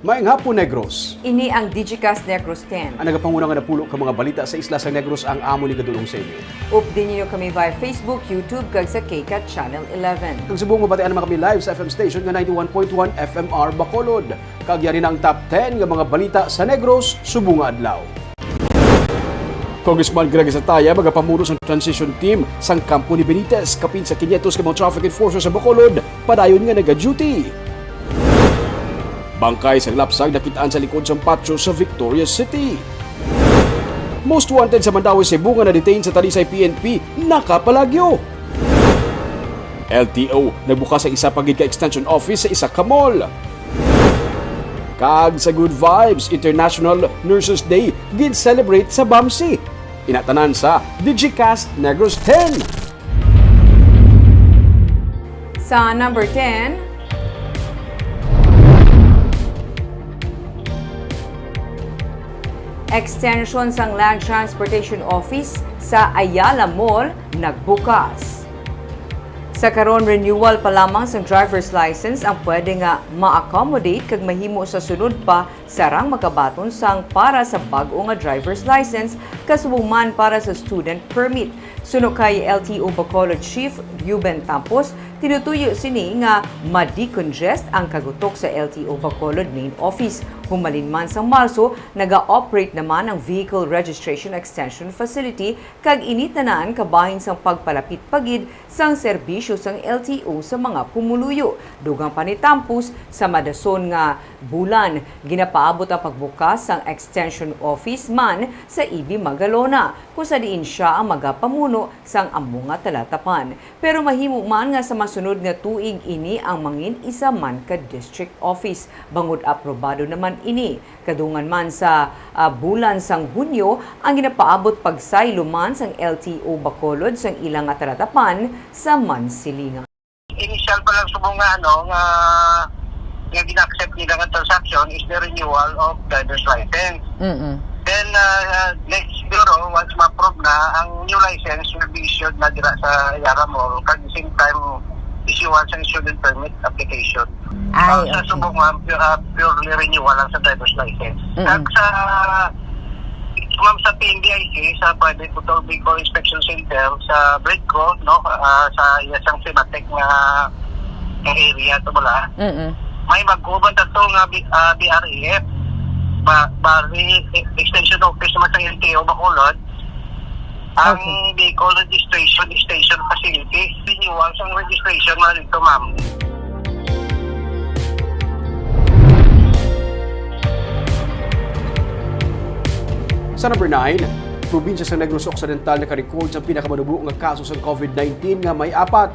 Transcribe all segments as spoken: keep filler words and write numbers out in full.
Maayong hapon, Negros. Ini ang Digicast Negros ten. Ang nagapanguna nga napulo ka mga balita sa isla sang Negros ang amon igadul-ong sa inyo. Updi ninyo kami via Facebook, YouTube, kag sa KCAT Channel eleven. Kag subong mabatian naman kami live sa F M station nga ninety-one point one F M R Bacolod. Kag yari na ang top ten nga mga balita sa Negros subong nga adlaw. Congressman Greg Zataya magapamuno sang transition team sang kampo ni Benitez, kapin sa kinyentos ka mga traffic enforcers sa Bacolod padayon nga naga-duty. Bangkay sang lapsag nakit-an sa likod sang patio sa Victorias City. Most wanted sa Mandaue, Cebu nga na-detain sa Talisay P N P nakapalagyo. L T O nagbukas sa isa pa gid ka extension office sa isa ka mall. Kag sa Good Vibes, International Nurses Day gin-celebrate sa BAMC. Inatanan sa Digicast Negros ten. Sa number ten, extension sang Land Transportation Office sa Ayala Mall nagbukas. Sa karon, renewal pa lamang sang driver's license ang pwede nga ma-accommodate kag mahimo sa sunod pa sarang makabaton sang para sa bag-o nga driver's license, kasubong man para sa student permit. Suno kay L T O Bacolod Chief Ruben Tampos, tinutuyo sini nga ma-decongest ang kagutok sa L T O Bacolod main office. Humalin man sang Marso, naga-operate naman ang Vehicle Registration Extension Facility, kag ini tanan kabahin sang pagpalapit pa gid sang serbisyo sang L T O sa mga pumuluyo. Dugang pa ni Tampos, sa madason nga bulan, ginapaabot ang pagbukas sang extension office man sa E B Magalona, kung sa diin sia ang magapamuno sang amo nga talatapan. Pero mahimo man nga sa masunod nga tuig ini ang mangin isa man ka district office, bangod aprobado naman ini. Kadungan man sa, ah, bulan sang Hunyo ang ginapaabot pagsaylo man sang L T O Bacolod sang ila nga talatapan sa Mansilingan. Initial pa lang subong nga, ano, nga, nga gina-accept nila nga transaction is the renewal of driver's license. Mm-mm. Then, uh, next siguro, once ma-approve na, ang new license will be issued na dira sa Ayala Mall, kag the same time, issuance ng student permit application. Ay, Uh, sa okay. Subong, ma'am, pu- uh, purely renewal lang sa driver's license. Mm-mm. At sa, ma'am, sa P N V I C, sa Private Motor Vehicle Inspection Center, sa Bridco, no, uh, sa iya sang Cimatec nga, nga area to bala. Mm-mm. May magkuban ta to nga B- ah, B R A F. Ba, bali, e- extension office man sa L T O Bacolod. Ang Okay. Vehicle Registration Extension Facility. Renewal sang registration man ito, ma'am. Sa number nine, probinsya sa Negros Occidental naka-record sa pinakamanubo nga kaso sang COVID nineteen nga may apat.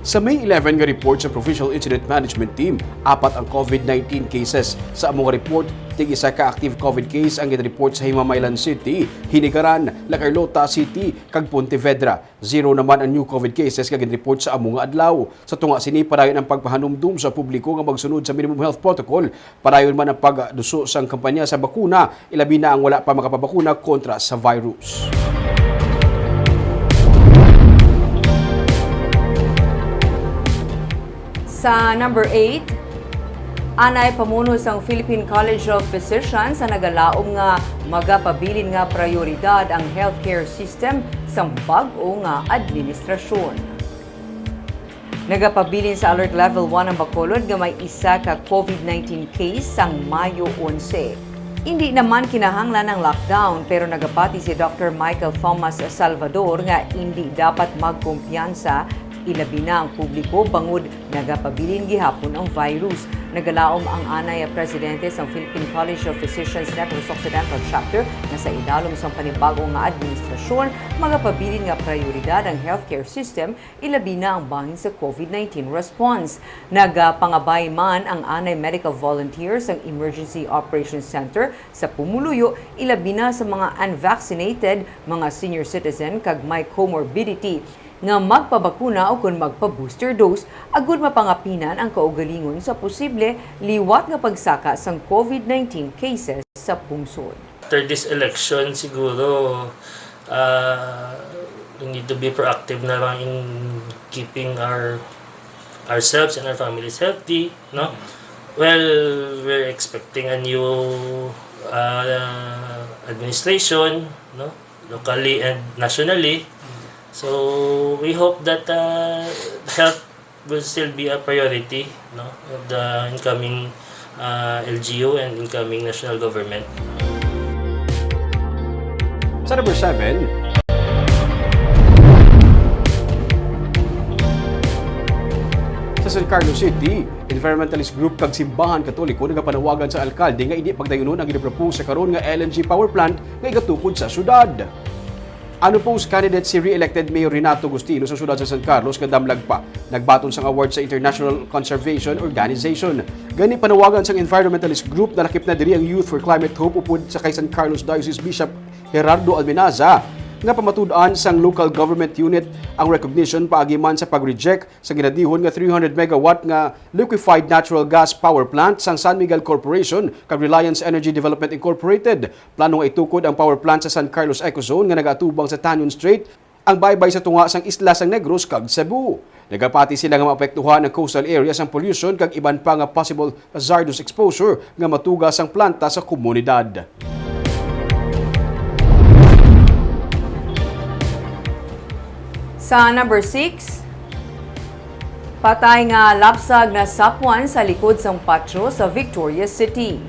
Sa May eleven nga report sa Provincial Incident Management Team, apat ang COVID nineteen cases. Sa amo nga report, tig-isa ka active COVID case ang gin-report sa Himamaylan City, Hinigaran, La Carlota City, kag Pontevedra. Zero naman ang new COVID cases nga gin-report sa amo nga adlaw. Sa tunga sini, padayon ang pagpahanumdom sa publiko nga magsunod sa minimum health protocol. Padayon man ang pagduso sang kampanya sa bakuna, ilabi na ang wala pa makapabakuna kontra sa virus. Sa number eight, anay pamuno sang Philippine College of Physicians ang nagalaom nga magapabilin nga prayoridad ang healthcare system sang bag-o nga administrasyon. Nagapabilin sa Alert Level one ang Bacolod nga may isa ka COVID nineteen case sang Mayo onse. Indi naman kinahanglan ang lockdown, pero nagapati si Doctor Michael Thomas Salvador nga indi dapat magkumpiyansa, ilabi na ang publiko, bangod nagapabilin gihapon ang virus. Nagalaom ang anay nga presidente sang Philippine College of Physicians Negros Occidental Chapter nga sa idalom sang panibag-o nga administrasyon, magapabilin nga prayoridad ang healthcare system, ilabi na ang bahin sa COVID nineteen response. Nagapangabay man ang anay medical volunteer sang Emergency Operations Center sa pumuluyo, ilabi na sa mga unvaccinated, mga senior citizen, kag may comorbidity nga magpabakuna o kon magpa-booster dose agud mapangapinan ang kaugalingon sa posible liwat nga pagsaka sang COVID nineteen cases sa pungsod. After this election, siguro, ah, we need to be proactive na lang in keeping our ourselves and our families healthy, no? Well, we're expecting a new uh, administration, no, locally and nationally. So we hope that uh, health will still be a priority, no, of the incoming uh, L G U and incoming national government. Sa number seven, sa San Carlos City, environmentalist group kag simbahan Katoliko nagapanawagan sa alkalde nga indi pagdayunon ang ginapropose sa karon nga L N G power plant nga igatukod sa syudad. Unopposed candidate si re-elected Mayor Renato Gustino sa syudad sa San Carlos nga damlag pa nagbaton sang award sa International Conservation Organization. Gani, panawagan sang environmentalist group, nalakip na diri ang Youth for Climate Hope upod sa kay San Carlos Diocese Bishop Gerardo Almenaza nga pamatud-an sang local government unit ang recognition paagi man sa pag-reject sa ginadihon nga three hundred megawatt nga liquefied natural gas power plant sang San Miguel Corporation kag Reliance Energy Development Incorporated. Plano nga itukod ang power plant sa San Carlos Ecozone nga nagaatubang sa Tanyon Strait, ang baybay sa tunga sang isla sang Negros kag Cebu. Nagapati sila nga maapektuhan ang coastal area sang pollution kag iban pa nga possible hazardous exposure nga matuga sang planta sa komunidad. Sa number six, patay nga lapsag nasapwan sa likod sang patio sa Victorias City.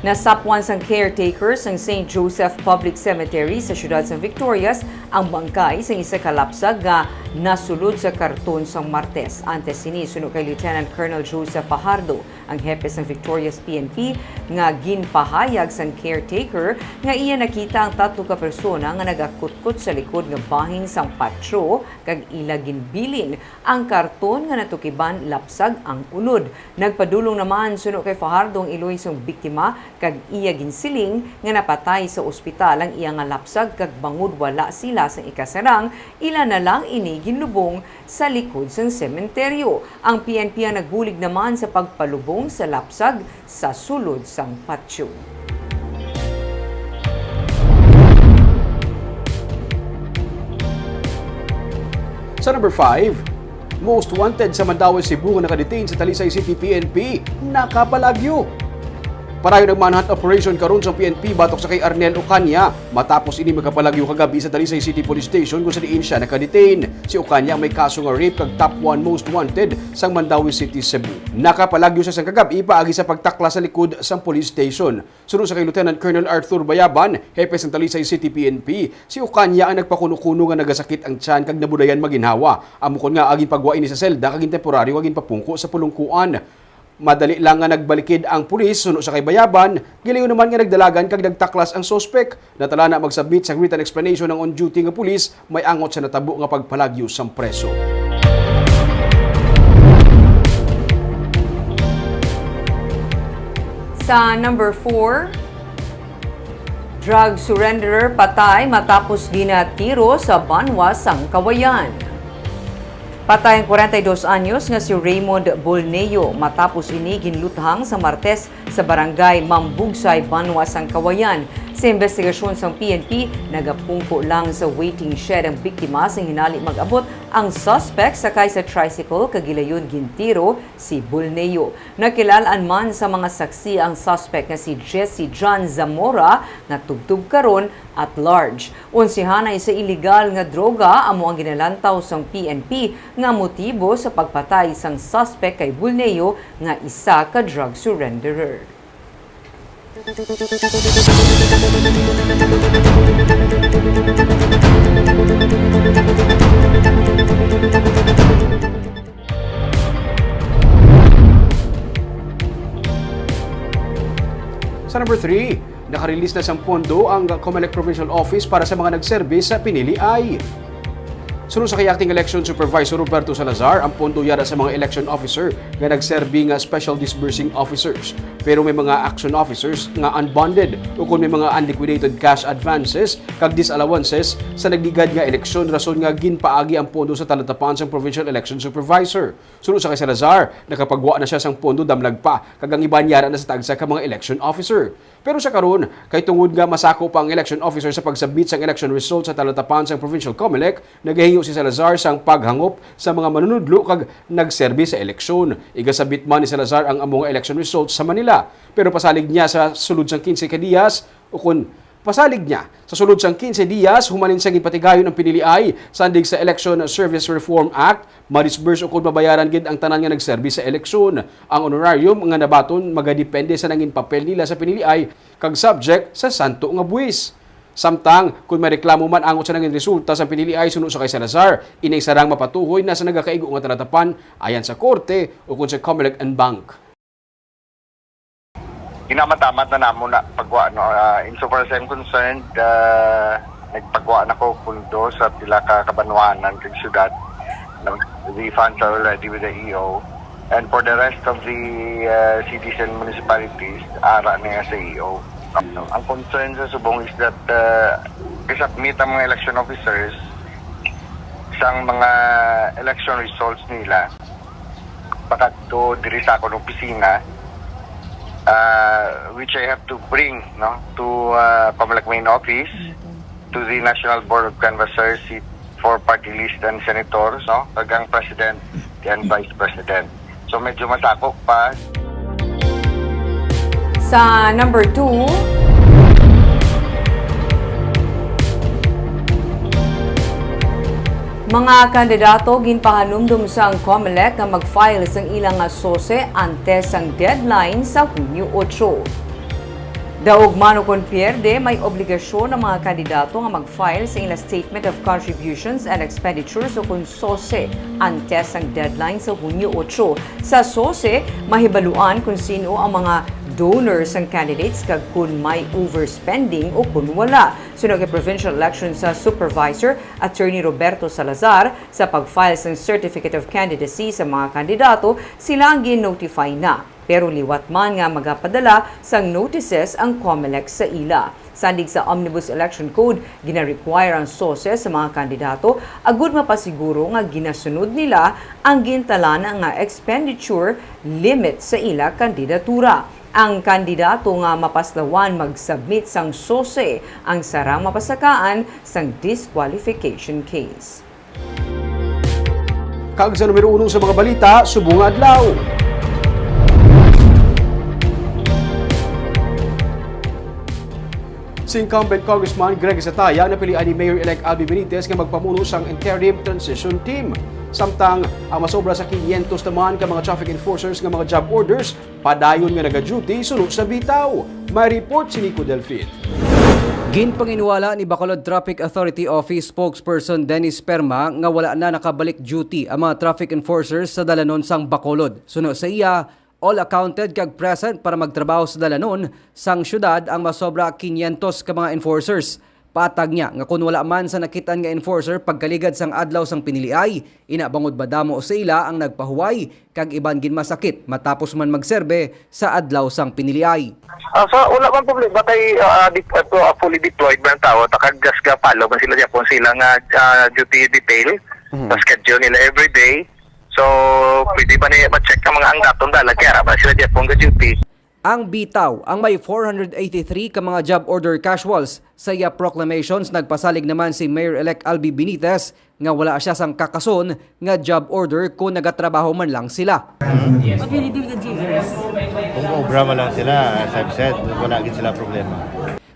Nasapwan sang caretaker sang Saint Joseph Public Cemetery sa siyudad sang Victorias ang bangkay sang isa ka lapsag nga nasulod sa karton sang Martes. Antes sini, suno kay Lieutenant Colonel Joseph Fajardo, ang hepe sang Victorias P N P, nga ginpahayag sang caretaker nga iya nakita ang tatlo ka persona nga nagakutkot sa likod nga bahin sang patio kag ila ginbilin ang karton nga natukiban lapsag ang unod. Nagpadulong naman suno kay Fajardo ang iloy sang biktima kag iya ginsiling nga napatay sa ospital ang iya nga lapsag kag bangod wala sila sang ikasarang, ila na lang ini ginlubong sa likod sang sementeryo. Ang P N P ang nagbulig naman sa pagpalubong sa lapsag sa sulod sang patio. Sa number five, most wanted sa Mandaue, Cebu nga nakadetain sa Talisay City P N P nakapalagyo. Padayon ang manhunt operation karon sa P N P batok sa kay Arnel Ocaña matapos ini makapalagyo kagabi sa Talisay City Police Station kung sa diin siya nakadetain. Si Ocaña ang may kaso nga rape kag top one most wanted sang Mandaue City, Cebu. Nakapalagyo siya sang kagabi paagi sa pagtaklas sa likod sang police station. Suno sa kay Lieutenant Colonel Arthur Bayaban, hepe sang Talisay City P N P, si Ocaña ang nagpakuno-kuno nga nagasakit ang tiyan kag nabulayan maginhawa. Amo kon nga ginpagwa ini sa selda kag gintemporaryo nga ginpapungko sa pulungkuan. Madali lang nga nagbalikid ang pulis suno sa kay Bayaban, gilayon naman nga nagdalagan kag nagtaklas ang suspek. Natala na magsubmit sang written explanation ang on-duty nga pulis may angot sa natabo nga pagpalagyo sang preso. Sa number four, drug surrenderer patay matapos ginatiro sa banwa sang Kawayan. Patay ang kwarenta y dos anyos nga si Raymond Bolneo matapos ini ginluthang sa Martes sa barangay Mambugsay, banwa sang Kawayan. Sa investigasyon sang P N P, nagapungko lang sa waiting shed ang biktima sing hinali mag-abot ang suspect sakay sa tricycle kag gilayon gintiro si Bolneo. Nakilal-an man sa mga saksi ang suspect nga si Jesse John Zamora nga tubtob karon at large. Unsihanay sa iligal nga droga amo ang ginalantaw sang P N P nga motibo sa pagpatay sang suspect kay Bolneo nga isa ka drug surrenderer. Sa number three, nakarelease na sang pondo ang Comelec Provincial Office para sa mga nagserbis sa Pinili-ay. Suno sa kay Acting Election Supervisor Roberto Salazar, ang pondo yara sa mga election officer nga nagserbi nga special disbursing officers. Pero may mga action officers nga unbonded ukon may mga unliquidated cash advances kag disallowances sa nagligad nga eleksyon, rason nga ginpaagi ang pondo sa talatapan sang Provincial Election Supervisor. Suno sa kay Salazar, nakapagwa na siya sang pondo damlag pa, kag ang iban yara na sa tagsa ka mga election officer. Pero sa karon, kay tungod nga masako pa ang election officer sa pagsubmit sang election results sa talatapan sang Provincial Comelec, nagahingi Iyo si Salazar sang paghangop sa mga manunudlo kag nagserbi sa eleksyon. Igasabit man ni Salazar ang amo nga election results sa Manila, pero pasalig niya sa sulod sang quince ka diyas, ukon pasalig niya sa sulod sang quince diyas humanin sa ginpatigayon ang piniliay, sandig sa Election Service Reform Act, madisburse ukon mabayaran gid ang tanan nga nagserbi sa eleksyon. Ang honorarium nga nabaton magadepende sa nangin papel nila sa piniliay kag subject sa santo nga buwis. Samtang, kon may reklamo man angot sa nangin resulta sa piniliay suno sa kay Salazar, inay sarang mapatuhoy na sa nagakaigo nga talatapan ayan sa korte ukon sa Comelec en banc. Ginamatamat na namo na pagwa, no, ah, insofar as I'm concerned, ah, nagpagwa na ko pundo sa pila ka kabanwanan kag syudad. No? The funds are already with the E O. And for the rest of the, ah, cities and municipalities, ara na yan sa E O. Ang concern sa subong is that, ah, i-submit ang mga election officers sang mga election results nila pakadto diri sa akon opisina, ah, which I have to bring, no, to, ah, Comelec main office, to the National Board of Canvassers, si-, for party list and senators, no, kag ang president and vice president. So, medyo masakop pa. Sa number two, mga kandidato ginpahanumdom sang Comelec nga mag-file sang ila nga SOSE antes sang deadline sa Hunyo otso. Daog man ukon pierde, may obligasyon ang mga kandidato nga mag-file sa ila Statement of Contributions and Expenditures ukon SOSE antes sang deadline sa Hunyo otso. Sa SOSE, mahibaluan kon sin-o ang mga donors sang candidates kag kon may overspending ukon wala. Suno kay Provincial Election sa Supervisor, Attorney Roberto Salazar, sa pag-file sang Certificate of Candidacy sa mga kandidato, sila ang gin-notify na. Pero liwat man nga magapadala sang notices ang Comelec sa ila. Sandig sa Omnibus Election Code, gina-require ang SOSE sa mga kandidato agud mapasiguro nga ginasunod nila ang gintalana nga expenditure limit sa ila kandidatura. Ang kandidato nga mapaslawan mag-submit sang SOSE ang sarang mapasakaan sang disqualification case. Kag sa numero uno sa mga balita, subong nga adlaw. Si incumbent Congressman Greg Gatzatea napilian ni Mayor-elect Albi Benitez nga magpamuno sang interim transition team. Samtang ang masobra sa quinientos naman ka mga traffic enforcers nga mga job orders padayon nga naga-duty suno sa bitaw. May report si Nico Delfin. Ginpanginwala ni Bacolod Traffic Authority Office Spokesperson Dennis Perma nga wala na nakabalik duty ang mga traffic enforcers sa dalanon sang Bacolod. Suno sa iya, all accounted kag present para magtrabaho sa dalanon sang syudad ang masobra quinientos ka mga enforcers. Patag niya nga kon wala man sa nakit-an nga enforcer pagkaligad sang adlaw sang piniliay, ina bangod madamo sa ila ang nagpahuway kag iban ginmasakit matapos man magserbe sa adlaw sang piniliay. Ah, so, wala man problema kay, ah, dep-, ah, fully deployed man ang tawo, ta kag just ga-follow man sila gyapon sila nga, ah, duty detail Mhm. sa schedule nila every day. So, pwede ba na ma-check ang mga ang daton dalag kay ara ba sila gyapon ga-duty? Ang bitaw, ang may four hundred eighty-three ka mga job order casuals. Sa iya proclamations, nagpasalig naman si Mayor-elect Albi Benitez nga wala siya sang kakason nga job order kon nagatrabaho man lang sila. What will you do with the juniors? Kung obra man lang sila, as I've said, wala gid sila problema.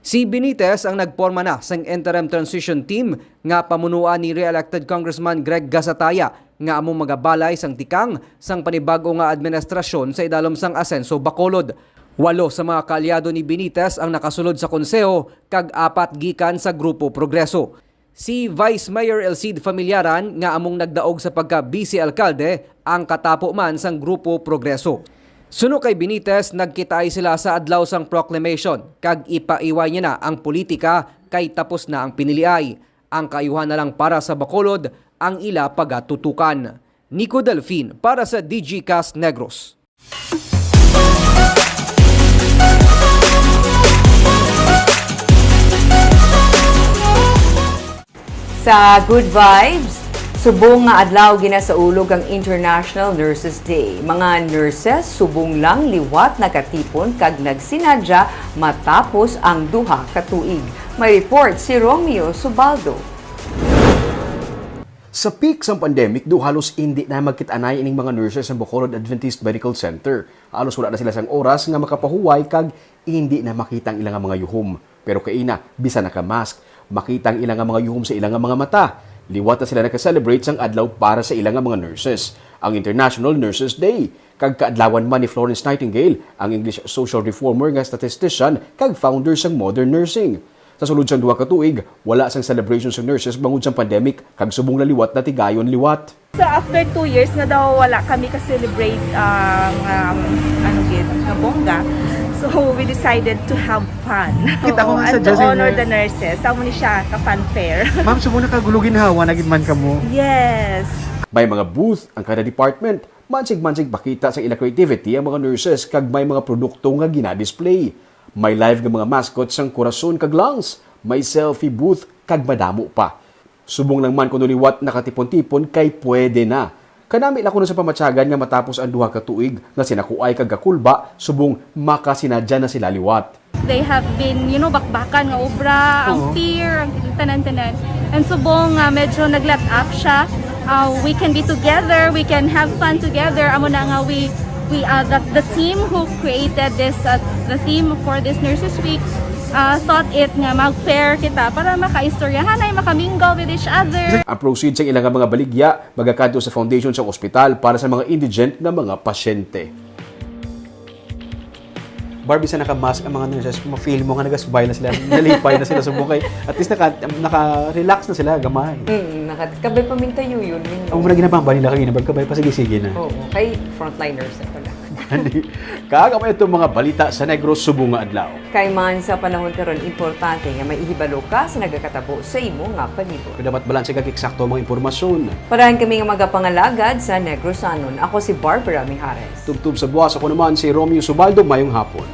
Si Benitez ang nagporma na sang interim transition team nga pamunuan ni re-elected Congressman Greg Gatzatea nga amo magabalay sang tikang sang panibag-o nga administrasyon sa idalom sang Asenso Bacolod. Walo sa mga kaalyado ni Benitez ang nakasulod sa konseho kag apat gikan sa Grupo Progreso. Si Vice Mayor Elcid Familiaran nga among nagdaog sa pagka-vice alkalde ang katapo man sang Grupo Progreso. Suno kay Benitez, nagkitaay sila sa adlaw sang proclamation kag ipaiway niya na ang politika kay tapos na ang piniliay. Ang kaayuhan na lang para sa Bacolod ang ila pagatutukan. Nico Delfin para sa D G Cast Negros. Sa Good Vibes, subong nga adlaw ginasaulog ang International Nurses Day. Mga nurses subong lang liwat nakatipon kag nagsinadya matapos ang duha ka tuig. May report si Romeo Subaldo. Sa peak sang pandemic, do halos indi na magkit-anay ining mga nurses sa Bacolod Adventist Medical Center. Halos wala na sila sang oras nga makapahuway kag indi na makita ang ilang mga yuhom. Pero kaina, bisan naka-mask, makita ang ilang mga yuhom sa ilang mga mata. Liwat na sila naka-celebrate sang adlaw para sa ilang mga nurses, ang International Nurses Day. Kag kaadlawan man ni Florence Nightingale, ang English social reformer nga statistician kag founder sang modern nursing. Sa sulod sang duha ka tuig, wala sang celebration sa nurses bangod sang pandemic kag subong naliwat natigayon liwat. So after two years nga daw wala kami ka-celebrate ang um, ano gid, nga bongga. So we decided to have fun. Kita ko nga And sa to Jazz and honor Nerds. The nurses. Amo ni siya ka-fanfare. Ma'am, subong nakagulo ginhawa na gid man kamo. Yes. May mga booth ang kada department, mansig-mansig pakita sang ila creativity ang mga nurses kag may mga produkto nga gina-display. May live nga mga mascot sang Corazon kag Lungs, may selfie booth kag madamo pa. Subong lang man kuno liwat nakatipon-tipon kay pwede na. Kanami lang kuno sa pamatyagan nga matapos ang duha ka tuig nga sinakuay kag gakulba subong makasinadya na sila liwat. They have been, you know, bakbakan nga obra, ang Oo. fear, ang tanan-tanan. And subong nga medyo nag-let up siya. Uh, we can be together, we can have fun together. Amo na nga we we uh, the, the team who created this uh, the theme for this Nurses Week uh, thought it nga mag-fair kita para makaistoryahanay, makamingle with each other. Ang proceeds sang ilang mga baligya magakadto sa foundation sang ospital para sa mga indigent nga mga pasyente. Barbie, sa naka-mask ang mga nurses, ma-feel mo nga nag-smile na sila, nalipay na sila subong kay at least naka, naka-relax na sila gamay. Mm, nakat kabay pa mintayo yun. Ang muna ginabamba nila kanina, kabay pa sige-sige na. Oo, kay frontliners na pala. Kag amo itong mga balita sa Negros subong nga adlaw. Kay man sa panahon karon, importante nga may ihibalo ka sa nagakatabo sa imo nga palibot. Kung dapat balanse kag eksakto ang mga impormasyon. Parahan kami nga magapangalagad sa Negrosanon. Ako si Barbara Mijares. Tubtob sa buwas, ako naman si Romeo Subaldo. Mayong hapon.